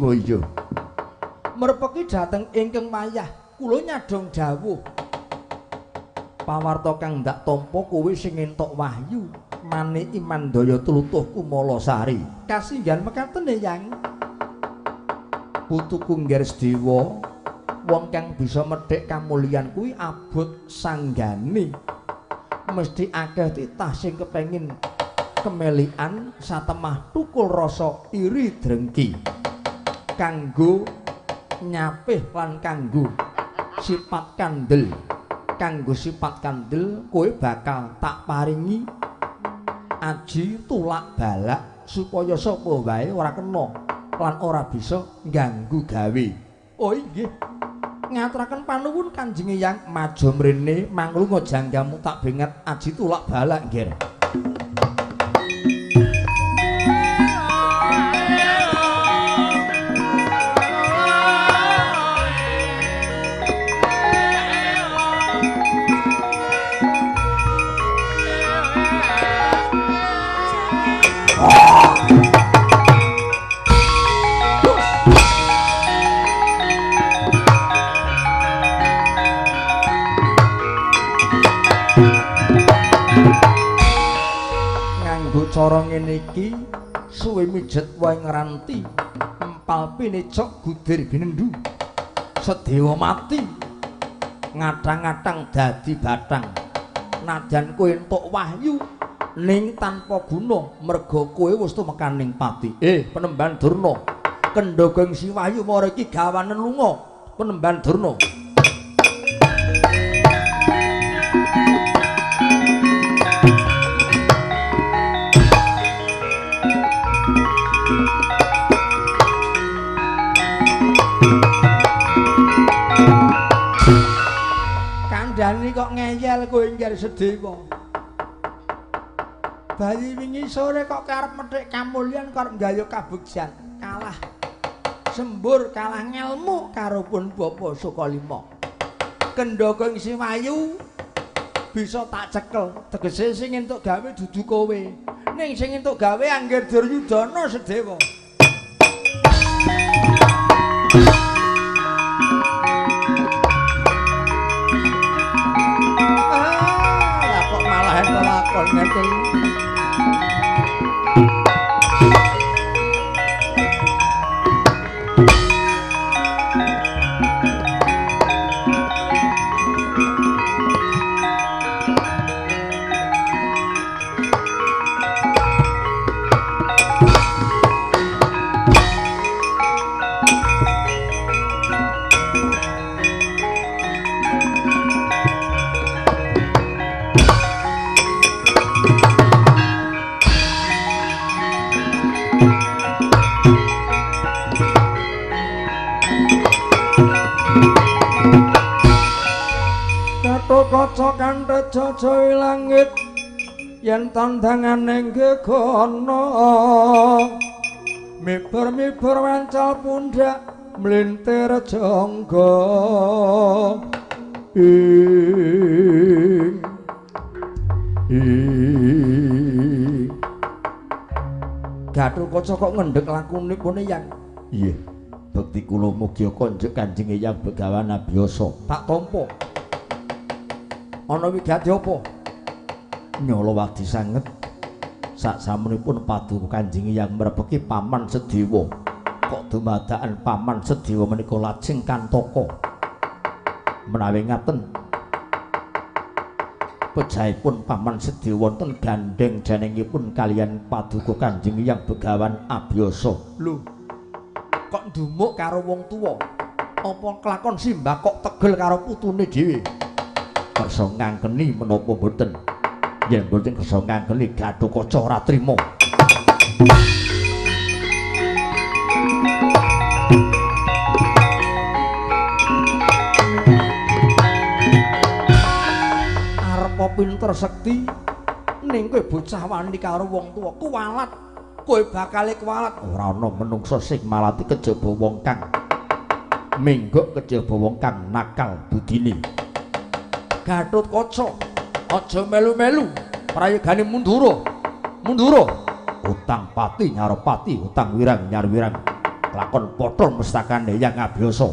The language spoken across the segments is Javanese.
Sedewa iya. Merpeki dhateng ingkang wayah kula nyadhong dawuh. Pawarta kang ndak tampa kowe sing entuk wahyu maniki mandaya tlutuh Kumalasari. Kasinggihan mekaten Eyang. Putuku Ngger Sedewa, wong kang bisa medhek kamulyan kuwi abot sanggane. Mesti akeh titah sing kepengin kemelian satemah tukul rasa iri drengki. Kanggo nyapih lan kanggo sifat kandel. Kanggo sifat kandel kowe bakal tak paringi aji tulak balak supaya sapa wae ora kena lan ora bisa ngganggu gawe. Oh inggih. Ngaturaken panuwun Kanjeng Eyang, maja mrene manglunga janggamu tak benget aji tulak balak nggih. Cara ngene iki suwe mijet wae ngranti empal pinecok gudir ginendu Sedewa mati ngatang-ngatang dadi bathang. Nadyan kowe entuk wahyu ning tanpa guna merga kowe wis tumekaning pati. Penemban Durna, kendha gengsi wahyu mara iki gawanen lunga. Penemban Durna. Kandhane kok ngeyel kowe Ngger Sedewa. Bayi wingi sore kok karep methik kamulyan karep nggayuh kabegjan, kalah sembur, kalah ngelmu karo pun Bapa Sukalima. Kendha gengsi wayu bisa tak cekel, tegese sing entuk gawe dudu kowe. Ning sing entuk gawe Angger Duryudana Sedewa. Lakon ngeten. Kaca kanthe jajahe langit yen tandangane gegono miber-miber wancal pundak mlintir jangga ing ing. Gathotkaca kok ngendhek lakune pun Eyang. Iya, bekti kula mugi konjuk Kanjeng Eyang Begawan Abiyasa. Tak tampa. Ana wigati apa? Nyala wadi sanget. Saksamunipun paduka Kanjeng Eyang mrepeki Paman Sedewa. Kok dumadakan Paman Sedewa menika lajeng kantaka. Menawi ngaten pejahipun Paman Sedewa wonten gandheng jenengipun kaliyan paduka Kanjeng Eyang Begawan Abiyasa. Lho, kok ndumuk karo wong tuwa? Apa kelakon simbah kok tegel karo putune dhewe? Kersa ngangkeni menapa mboten? Yen mboten kersa ngangkeni Gathotkaca ora trima. Arep pinter sekti ning kowe bocah wani karo wong tuwa kuwalat, kowe bakale kuwalat. Ora ana menungsa sing malati kejaba wong kang menggok, kejaba wong kang nakal budine. Gathotkaca aja melu-melu prayogane mundura. Mundura. Utang pati nyaro pati, utang wirang nyar wirang. Lakon Potol Mestakane Hyang Abiyasa.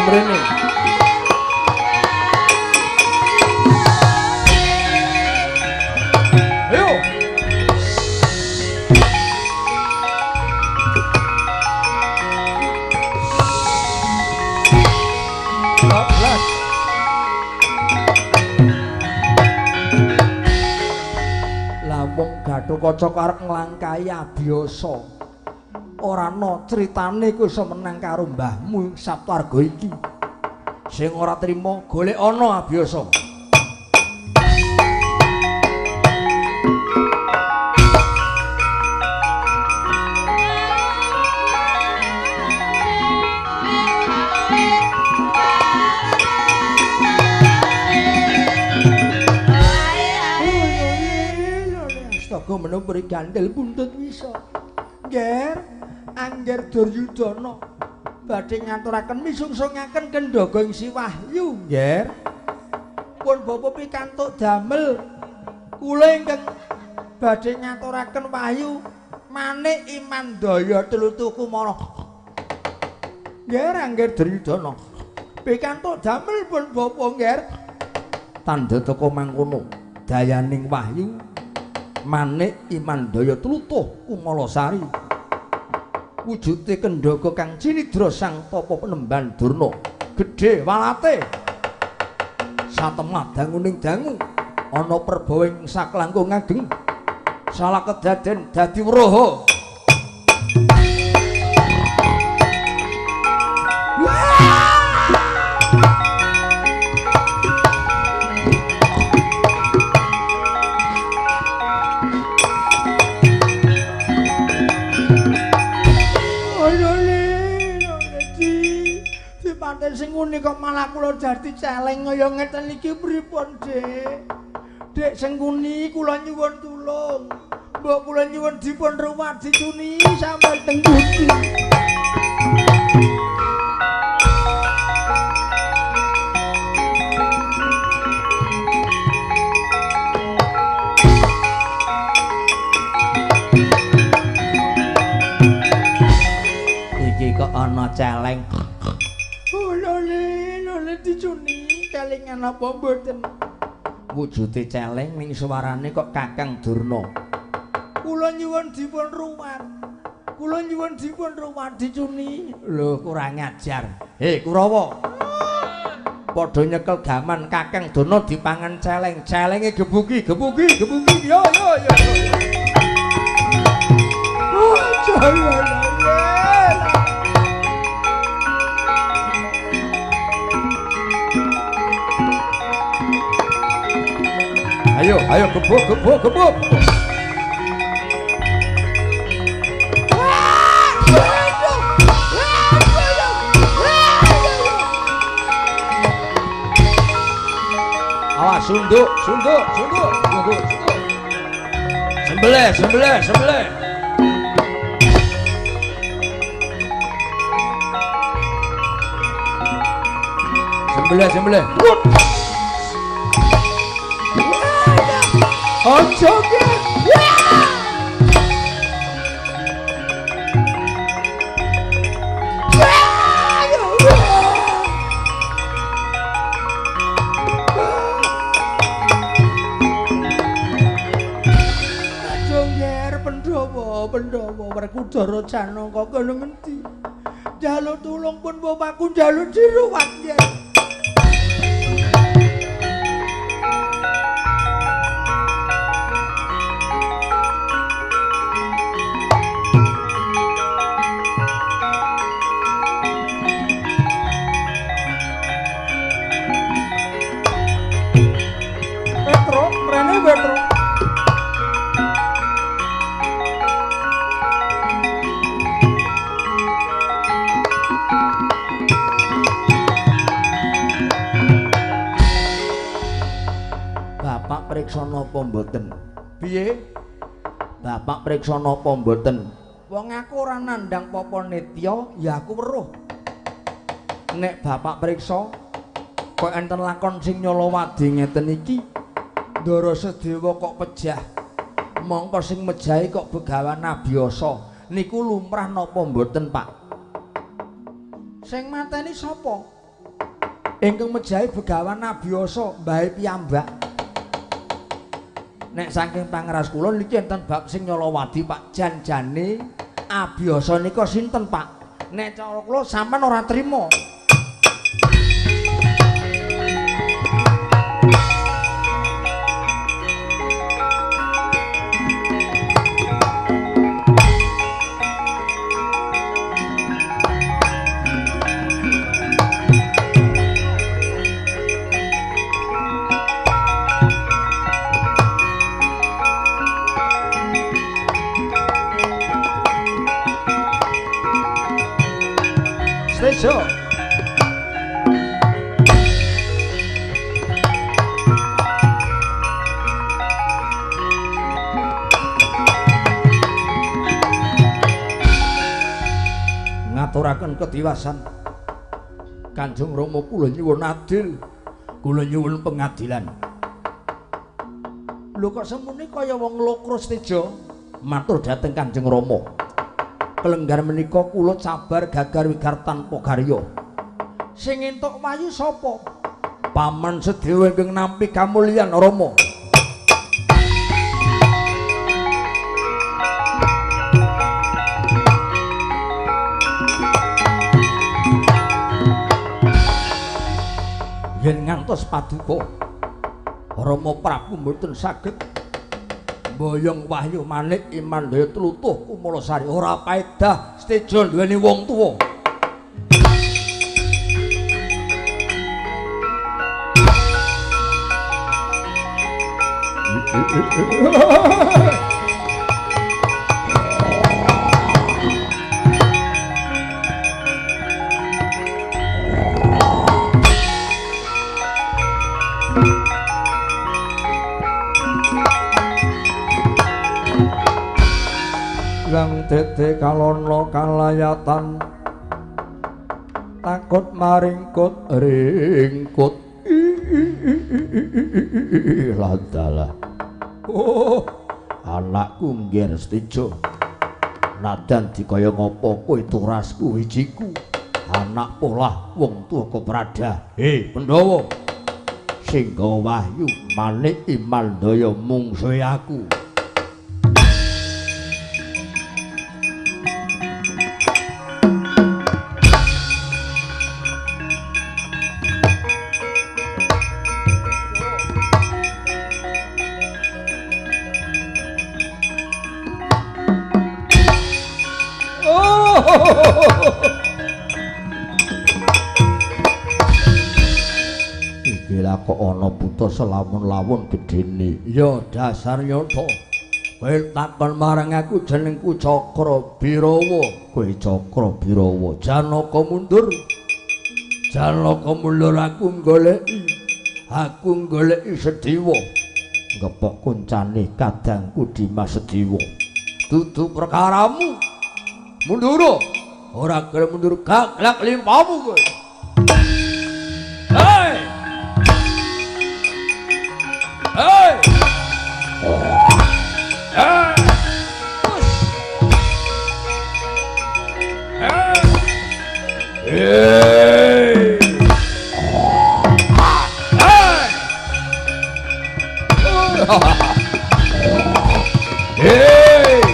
Mrene. Ayo. Bablas. Lah wong Gathotkaca arep nglangkahi Abiyasa. Ora ana critane kowe iso menang karo mbahmu Saptarga iki. Sing ora trima golek ana Abiyasa. Astaga menapa gandel buntut wisa. Ngger, Angger Duryudana badhe ngaturaken misungsungaken kendhaga ing Siwahyu, Ngger. Pun bapa pikantuk damel kula ingkang badhe ngaturaken wahyu manik Imandaya tlutuh kumara. Ngger, Angger Duryudana pikantuk damel pun bapa, Ngger. Tandha teka mangkono dayaning wahyu manik Imandaya tlutuh Kumalasari. Wujude kendhaga kang cinidra sang tapa penemban Durna gedhe walate satemah danguning dangu ana perbawing saklangkung ageng salah kedaden dadi wraha. Sing ngene kok malah kula dadi celeng kaya ngeten iki pripun, Dik? Dik Sengkuni kula nyuwun tulung. Mbok kula nyuwun dipun ruwat dicuni sampe teng pundi. Iki kok ana celeng. Dicuni kelingan apa mboten? Wujude celeng ning suarane kok Kakang Durna. Kula nyuwun dipun ruwat. Kula nyuwun dipun ruwat dicuni. Lho kurang ajar. He Kurawa. Padha nyekel gaman Kakang Durna dipangan celeng. Celenge gebuki, gebuki, gebuki. Yo yo yo. Oh, jaya. Ayo, ayo gebuk, gebuk, gebuk. Awas, sunduk, sunduk, sunduk, sunduk, sunduk. Sembelih, sembelih, sembelih. Sembelih, sembelih. Aja ge. Aja ngger Pandhawa, Pandhawa Werkudara Janaka kono ngendi? Njaluk tulung pun bapakku njaluk diruwat ngger. Mrene Petro. Bapak priksa napa mboten? Piye? Bapak priksa napa mboten? Wong aku ora nandhang papa nitya, ya aku weruh. Nek bapak priksa kok enten lakon sing nyolowadi ngeten iki, Ndara Sedewa kok pejah. Mongko sing mejahi kok Begawan Abiyasa. Niku lumrah napa mboten, Pak? Sing mateni sapa? Ingkang mejahi Begawan Abiyasa, mbahe piyambak. Nek saking pangras kula niki enten bab sing nyolowadi, Pak. Janjane Abiyasa nika sinten, Pak? Nek cara kula sampean ora trima. Stejo. Ngaturaken ketiwasan Kanjeng Rama, kula nyuwun adil, kula nyuwun pengadilan. Lho kok semune kaya wong lokro Stejo? Matur dhateng Kanjeng Rama. Kelenggar menika kula cabar gagar wigar tanpa garya. Sing entuk wayu sapa? Paman Sedewa ingkang nampi kamulyan Rama. Yen ngantos paduka Rama Prabu mboten saged mboyong wahyu manik Imandaya tlutuh Kumalasari. Ora paedah Stejo duweni wong tuwa. Lang tete kalono kalayatan takut maringkut ringkut ladalah. Oh, anakku Ngger Stejo, nadan dikaya ngopo kowe turasku wijiku, anak polah wong tuwa keprada. He Pandhawa, sing gawa wahyu manik Imandaya mungsuhe aku. Iki lah kok ana buta selamun-lawun gedene. Ya dasar nyata. Kowe takon marang aku jenengku Cakra Birawa. Kowe Cakra Birawa. Janaka mundur. Janaka mundur aku goleki. Aku goleki Sedewa. Ngepok kuncane kadangku Dimas Sedewa. Dudu perkaramu. Mundur. Ora gelem mundur gaglak limpamu kowe. Hei! Hei! Hei! Hei! Hei! Hei!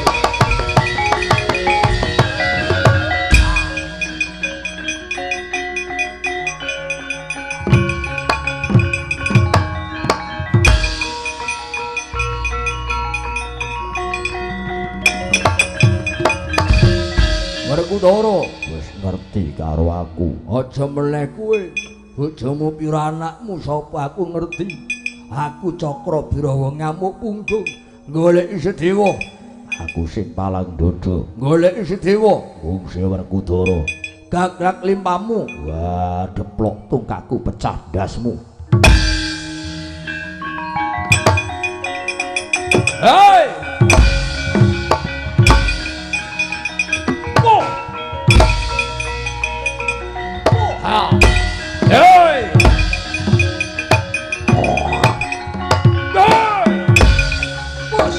Werkudara wis ngerti karo aku. Aja meleh kowe. Bojomu pira anakmu sapa aku ngerti. Aku Cakra Birawa ngamuk punggung goleki Sedewa. Aku sing palang dodo goleki Sedewa. Gungse Werkudara. Gagrak limpamu. Wah, deplok tungkakku pecah ndasmu. Hei! Oh! Oh! Ha! Hei! Hei! Bos!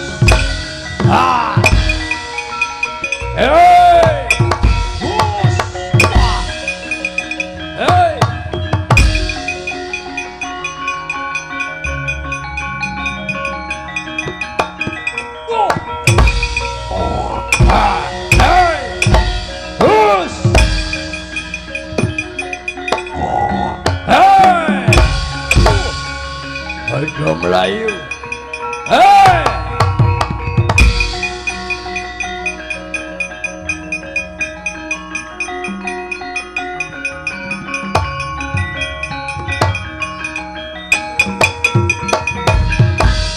Ha! Hei! Bos! Hei! Aja mlayu. Hei!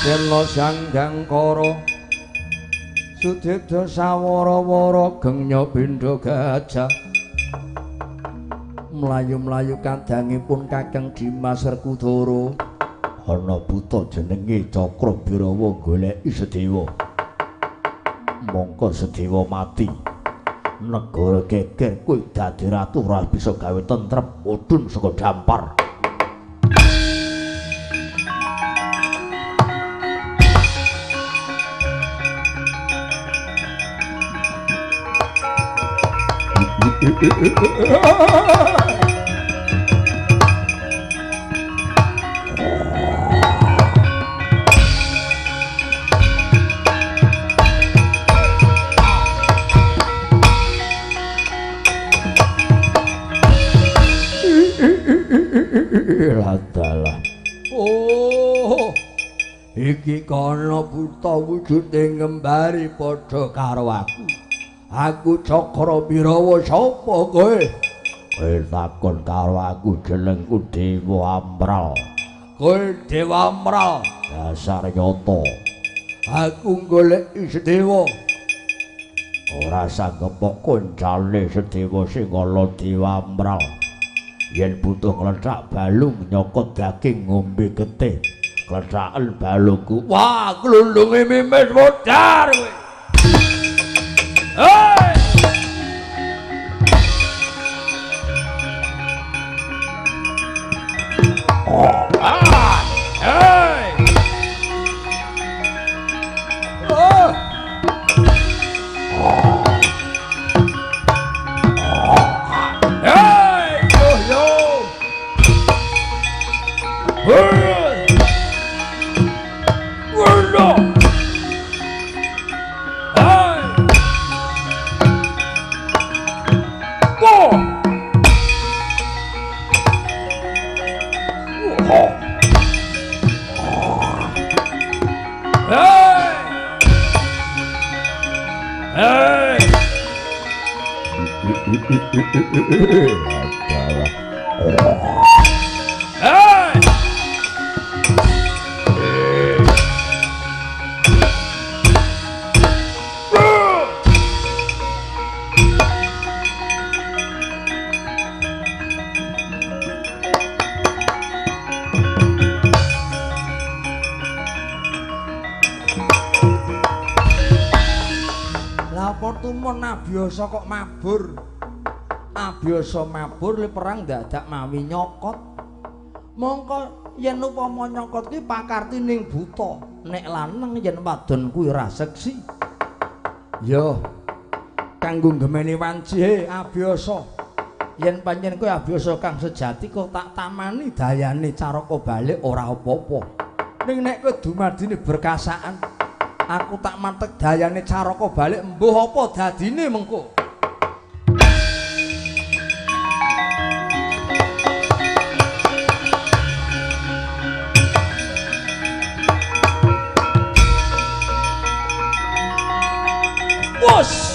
Sela sanggang kara sudeda sawara-wara gengnya bendha gajah. Mlayu-mlayu kadangipun Kakang Dimas Werkudara. Ana buta jenenge Cakra Birawa goleki Sedewa. Mongko Sedewa mati. Negara geger kuwi dadi ratu ora bisa gawe tentrem mudhun saka dampar. Ladalah. Oh, iki kana buta wujude ngembari padha karo aku. Aku Cakra Birawa, sapa kowe? Kowe takon karo aku, jenengku Dewa Amral. Kowe Dewa Amral, dasar nyata. Aku goleki Sedewa. Ora sanggup koncane Sedewa sing ala Dewa Amral. Yen butuh klethak balung nyokot daging ngombe getih. Klethaken balungku. Wah, glundunge mimis modar kowe. Hei! Ah! Hei! Oh! Hei! Oh yo! Hei! Wurno! Hei! Oh! Oh! Hei! Hei! Hei! Tumon abyasa kok mabur. Abyasa mabur le perang dadak mawi nyokot. Mongko yen upama nyokot kuwi pakartining buta, nek lanang yen wadon kuwi ora seksi. Yo kanggo nggemeni wanci he abyasa. Yen pancen kowe abyasa kang sejati kok tak tamani dayane caraka balik ora apa-apa. Ning nek kowe dumadine berkasaan, aku tak mantek dayane caraka balik mbuh apa dadine mengko. Bos.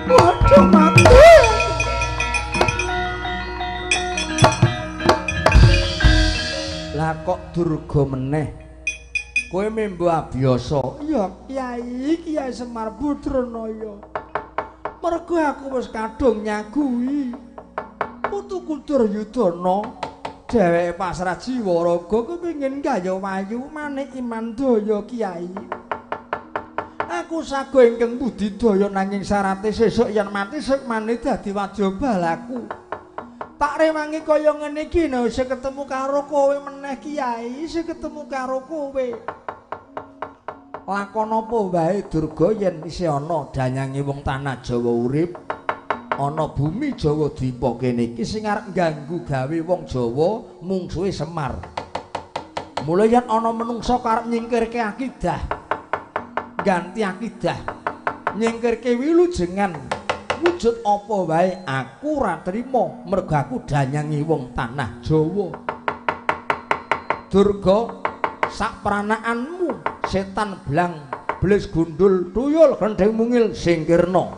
Waduh mati. Lah kok Durga meneh? Kowe membo abiyasa. Ya Kyai, Kyai Semar Badranaya. Mergo aku wis kadung nyagui putuku Duryudana. Dheweke pasrah jiwa raga kepengin gaya wayu manik iman daya Kyai. Aku sago ingkang budidaya nanging syarate sesuk yen mati sukmane dadi wajobalaku. Tak rewangi kaya ngene iki nek isih ketemu karo kowe meneh Kyai, isih ketemu karo kowe. Lakon apa wae Durga yen isih ana danyange wong tanah Jawa urip, ana bumi Jawa Dwipa kene iki sing arep ngganggu gawe wong Jawa mungsuhe Semar. Mula yen ana menungsa karep nyingkirke akidah, ganti akidah, nyingkirke wilujengan wujud apa wae aku ora trima mergo aku danyangi wong tanah Jawa. Durga, sak pranaanmu setan blang blis gundul tuyul gendheng mungil singkirna.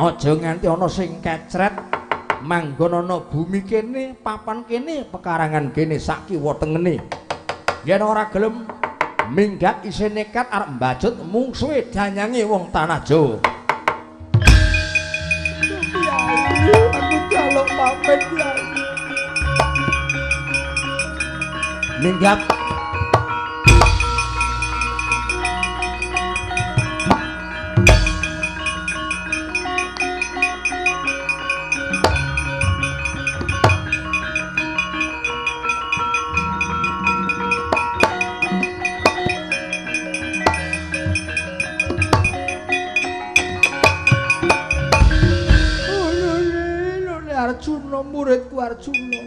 Aja nganti ana sing kecret manggon ana bumi kene, papan kene, pekarangan kene sak kiwa tengene. Yen ora gelem minggat isih nekat arep mbacut mungsuhe danyange wong tanah Jawa. Aku jaluk pamit Kyai. Minggat. Arjuna muridku Arjuna.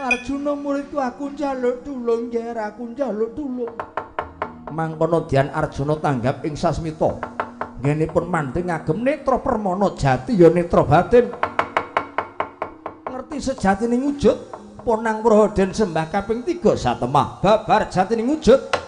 Arjuna muridku aku njaluk tulung nger, aku njaluk tulung. Mangkono dian Arjuna tanggap ing sasmita. Ngenipun mandheng ngagem netra permana jati ya netra batin. Ngerti sejatine wujud ponang wraha den sembah kaping 3 satemah babar jatine wujud.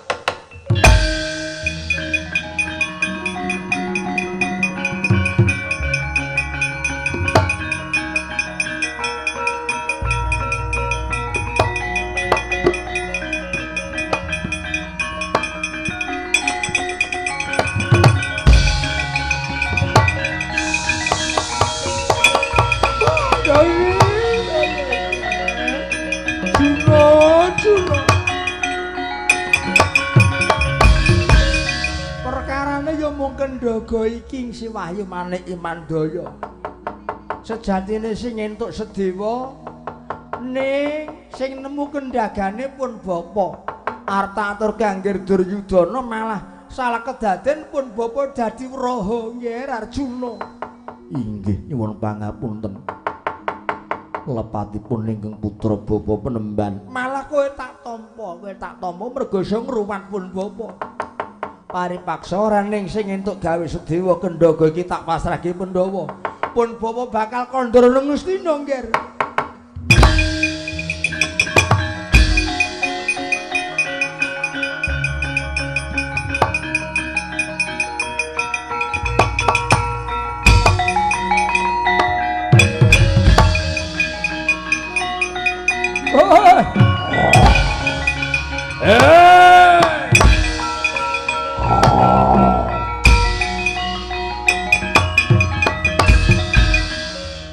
Kendhaga iki si wahyu manik imandaya. Sejatine sing entuk sedewa ning sing nemu kendhagane pun bapa. Arta atur ganggir Duryudana malah salah kedaden pun bapa dadi wraha nggih Arjuna. Inggih nyuwun pangapunten. Lepatipun ingkang putra bapa penemban. Malah kowe tak tampa, kowe tak tampa mergo iso ngruwat pun bapa. Paripaksa ora ning sing entuk gawe sedewa kendhaga iki tak pasrahke Pandhawa. Pun bapa bakal kandha nang Ngastina nggih.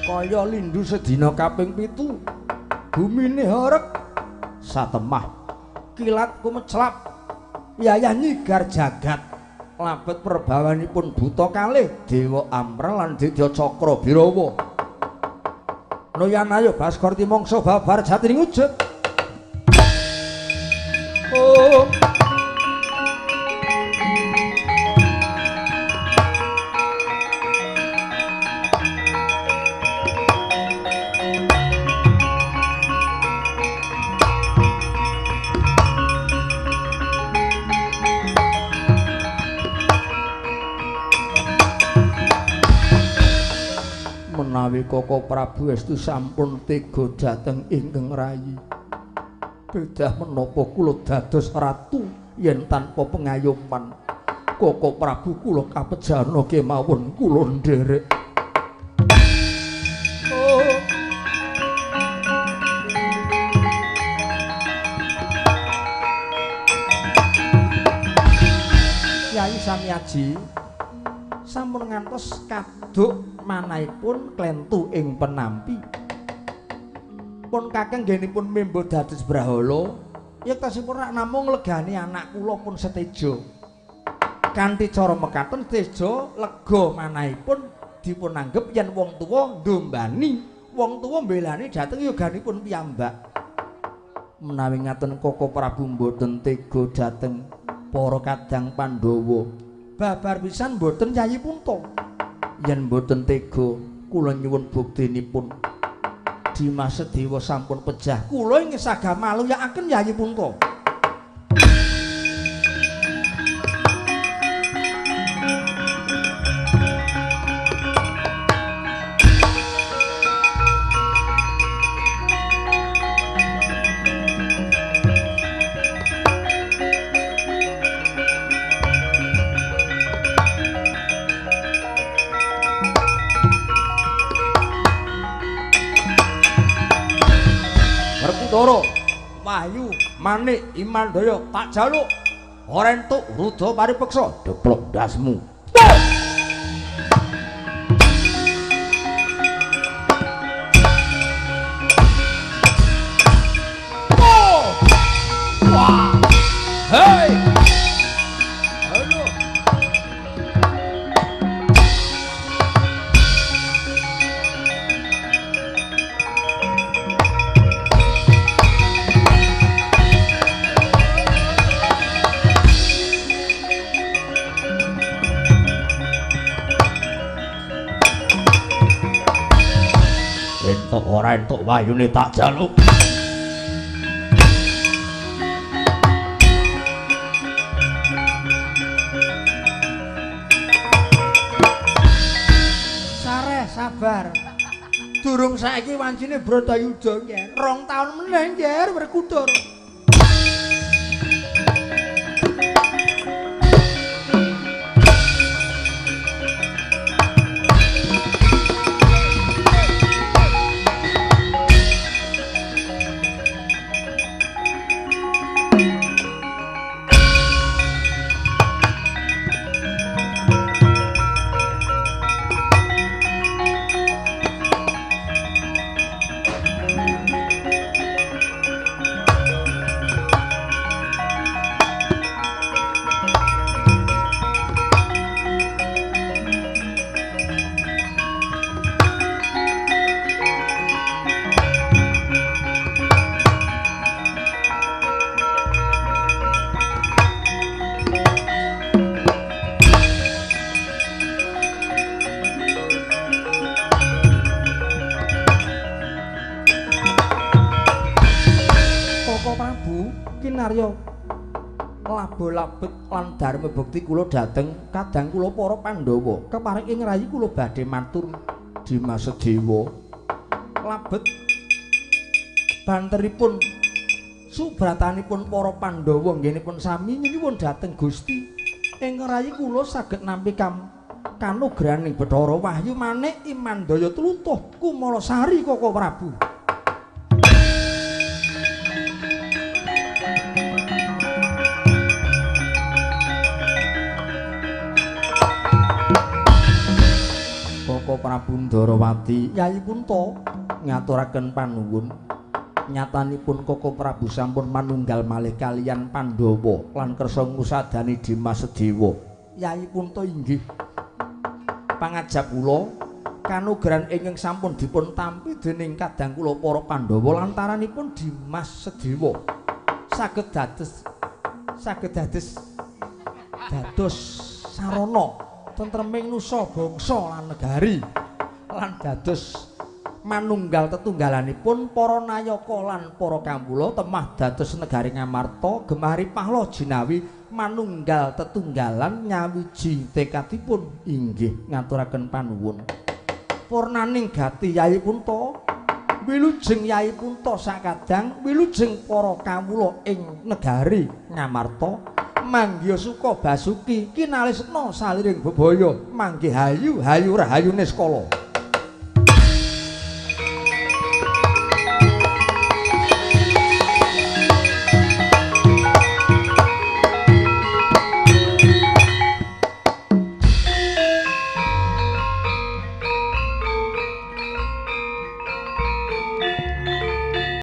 Kaya lindu sedina kaping 7, bumine horeg satemah, kilat kumeclap, yayah nyigar jagat, labet perbawanipun buta kalih Dewa Amra lan Dewa Cakra Birawa. Noyan ayo Baskara timangsa babar jatining wujud. Oh. Menawi Koko Prabu estu sampun tega dhateng ingkang rayi. Bedah menapa kula dados ratu yen tanpa pengayoman. Koko Prabu kula kapejana kemawon kula nderek. Oh. Samiaji sampun ngantos kaduk manahipun klentu ing penampi. Pun kakang nggenipun membo dados brahala, yektosipun rak namung legani anak kula pun seteja. Kanthi cara mekaten seteja lega manahipun dipun anggep yen wong tuwa ndombani, wong tuwa mbelani dhateng yoganipun piyambak. Menawi ngaten Koko Prabu mboten tega dhateng para kadang Pandhawa. Babar pisan mboten Yayi Punta. Yen mboten tega, kula nyuwun buktinipun. Dimas Sedewa sampun pejah. Kula ing sagah maluyakaken Yayi Punta. Werkudara, Wahyu, Manik, Imandaya tak jaluk. Ora entuk ruda paripeksa, deplok ndasmu. Wah. Hei. Halo. Entuk ora entuk wahyune tak jaluk. Sareh sabar. Durung saiki wancine Bratayuda nyer. 2 taun meneh nyer Werkudara. Kinarya labo labet lan dharma bekti kula dhateng kadang kula para Pandhawa. Kepareng ing rayi kula badhe matur Dimas Sedewa. Labet banteripun subratanipun para Pandhawa nggenipun sami nyuwun dhateng Gusti. Ing rayi kula saged nampi kanugrahaning Bathara Wahyu Manik Imandaya tlutuh Kumalasari Koko Prabu. Koko Prabu Ndarawati, Yayi Punta ngaturaken panuwun. Nyatanipun Koko Prabu sampun manunggal malih kaliyan Pandhawa lan kersa ngusadani Dimas Sedewa. Yayi Punta inggih pangajap kula kanugrahan ingkang sampun dipun tampi dening kadang kula para Pandhawa lantaranipun Dimas Sedewa saged dados dados sarana tentreming nusa bangsa lan negari lan dados manunggal tetunggalanipun para nayaka lan para kawula temah dados negari Ngamarta gemari pahla jinawi manunggal tetunggalan nyawiji tekadipun inggih ngaturaken panuwun. Purnaning gati Yayi Punta, wilujeng Yayi Punta sakadang wilujeng para kawula ing negari Ngamarta manggiha suka basuki kinalisna saliring bebaya manggih hayu hayu rahayu niskala.